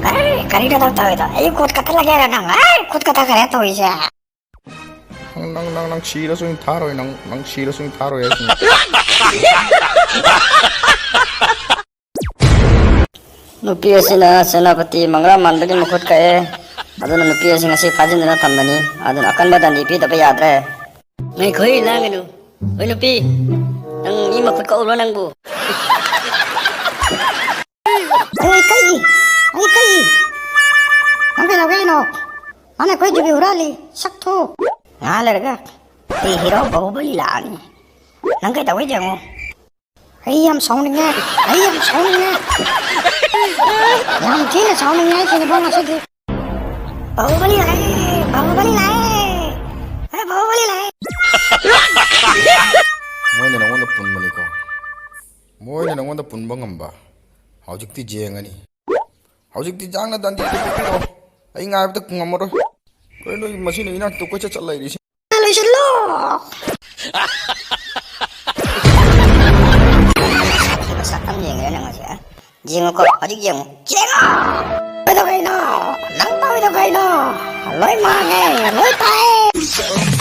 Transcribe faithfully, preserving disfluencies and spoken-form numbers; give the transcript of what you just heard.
ꯑꯦ, ꯀꯔꯤꯅꯣ ꯅꯪ ꯇꯧꯔꯤꯗꯣ? ꯑꯩ ꯈꯨꯠ ꯀꯛꯊꯠꯂꯒꯦ ꯍꯥꯏꯔꯣ ꯅꯪ? ꯑꯦ, ꯈꯨꯠ ꯀꯛꯊꯠꯈ꯭ꯔꯦ ꯇꯧꯔꯤꯁꯦ꯫ ꯅꯪ, ꯅꯪ, ꯅꯪ, ꯅꯪ ꯁꯤꯔꯁꯨ ꯑꯩꯅ ꯊꯥꯔꯣꯏ, ꯅꯪ, ꯅꯪ ꯁꯤꯔꯁꯨ ꯑꯩꯅ ꯊꯥꯔꯣꯏ ꯍꯥꯏꯁꯤꯅꯤ꯫ ꯅꯨꯄꯤ ꯑꯁꯤꯅ ꯁꯦꯅꯥꯄꯇꯤ ꯃꯪꯒ꯭ꯔꯥ ꯃꯥꯟꯕꯒꯤ ꯃꯈꯨꯠ ꯀꯛꯑꯦ꯫ ꯑꯗꯨꯅ ꯅꯨꯄꯤ ꯑꯁꯤ ꯉꯁꯤ ꯐꯥꯖꯤꯟꯗꯨꯅ ꯊꯝꯕꯅꯤ꯫ ꯑꯗꯨꯅ ꯑꯀꯟꯕ ꯗꯟꯗꯤ ꯄꯤꯗꯕ ꯌꯥꯗ꯭ꯔꯦ꯫ ꯉꯥꯏꯈꯣꯍꯦ, ꯂꯥꯡꯒꯅꯨ꯫ ꯍꯣꯏ ꯅꯨꯄꯤ, ꯅꯪ ꯃꯤ ꯃꯈꯨꯠ ꯀꯛꯎꯔꯣ ꯅꯪꯕꯨ? ꯑꯩ ꯀꯛꯏ, ꯑꯩ ꯀꯛꯏ꯫ ꯅꯪ ꯀꯩꯗꯧꯒꯦ ꯍꯥꯏꯅꯣ? ꯃꯥꯅ ꯑꯩꯈꯣꯏ ꯖꯨꯕꯤ ꯍꯨꯔꯥꯜꯂꯤ, ꯁꯛꯊꯨ꯫ ꯉꯥꯏꯍꯥꯛ ꯂꯩꯔꯒ ꯑꯩ ꯍꯤꯔꯣ ꯕꯥꯍꯨꯕꯂꯤ ꯂꯥꯛꯑꯅꯤ꯫ ꯅꯪ ꯀꯩꯗꯧꯒꯦ ꯌꯦꯡꯉꯣ꯫ ꯑꯩ ꯌꯥꯝ ꯁꯥꯎꯅꯤꯡꯉꯦ, ꯑꯩ ꯌꯥꯝ ꯁꯥꯎꯅꯤꯡꯉꯦ꯫ ꯌꯥꯝ ꯊꯤꯅ ꯁꯥꯎꯅꯤꯡꯉꯦ ꯑꯩ ꯁꯤꯅꯤꯐꯥ ꯉꯁꯤꯗꯤ꯫ ꯕꯥꯍꯨꯕꯂꯤ ꯂꯥꯛꯑꯦ, ꯕꯥꯍꯨꯕꯂꯤ ꯂꯥꯛꯑꯦ꯫ ꯑꯦ, ꯕꯥꯍꯨꯕꯂꯤ ꯂꯥꯛꯑꯦ꯫ ꯃꯣꯏꯅ ꯅꯉꯣꯟꯗ ꯄꯨꯟꯕꯅꯤꯀꯣ꯫ ꯃꯣꯏꯅ ꯅꯉꯣꯟꯗ ꯄꯨꯟꯕ ꯉꯝꯕ꯫ ꯍꯧꯖꯤꯛꯇꯤ ꯌꯦꯡꯉꯅꯤ꯫ ꯍꯧꯖꯤꯛꯇꯤ ꯖꯥꯡꯅ ꯗꯟꯗꯤꯗ ꯄꯤꯕꯤꯔꯛꯑꯣ꯫ ꯑꯩ ꯉꯥꯏꯕꯗ ꯉꯝꯃꯔꯣꯏ꯫ ꯀꯩꯅꯣ ꯃꯁꯤꯅ ꯏꯅꯥꯛꯇ ꯀꯣꯏꯆꯠ ꯆꯠ ꯂꯩꯔꯤꯁꯤ? ꯂꯣꯏꯁꯤꯜꯂꯣ꯫ ꯁꯛꯇꯝ ꯌꯦꯡꯉꯤꯔ ꯅꯪ ꯉꯁꯤ, ꯑ? ꯌꯦꯡꯉꯨꯀꯣ, ꯍꯧꯖꯤꯛ ꯌꯦꯡꯉꯨ꯫ ꯌꯦꯡꯉꯣ! ꯀꯩꯗꯧꯕꯩꯅꯣ? ꯅꯪ ꯇꯧꯔꯤꯗꯣ ꯀꯩꯅꯣ? ꯂꯣꯏ ꯃꯥꯡꯉꯦ, ꯂꯣꯏ ꯇꯥꯏ꯫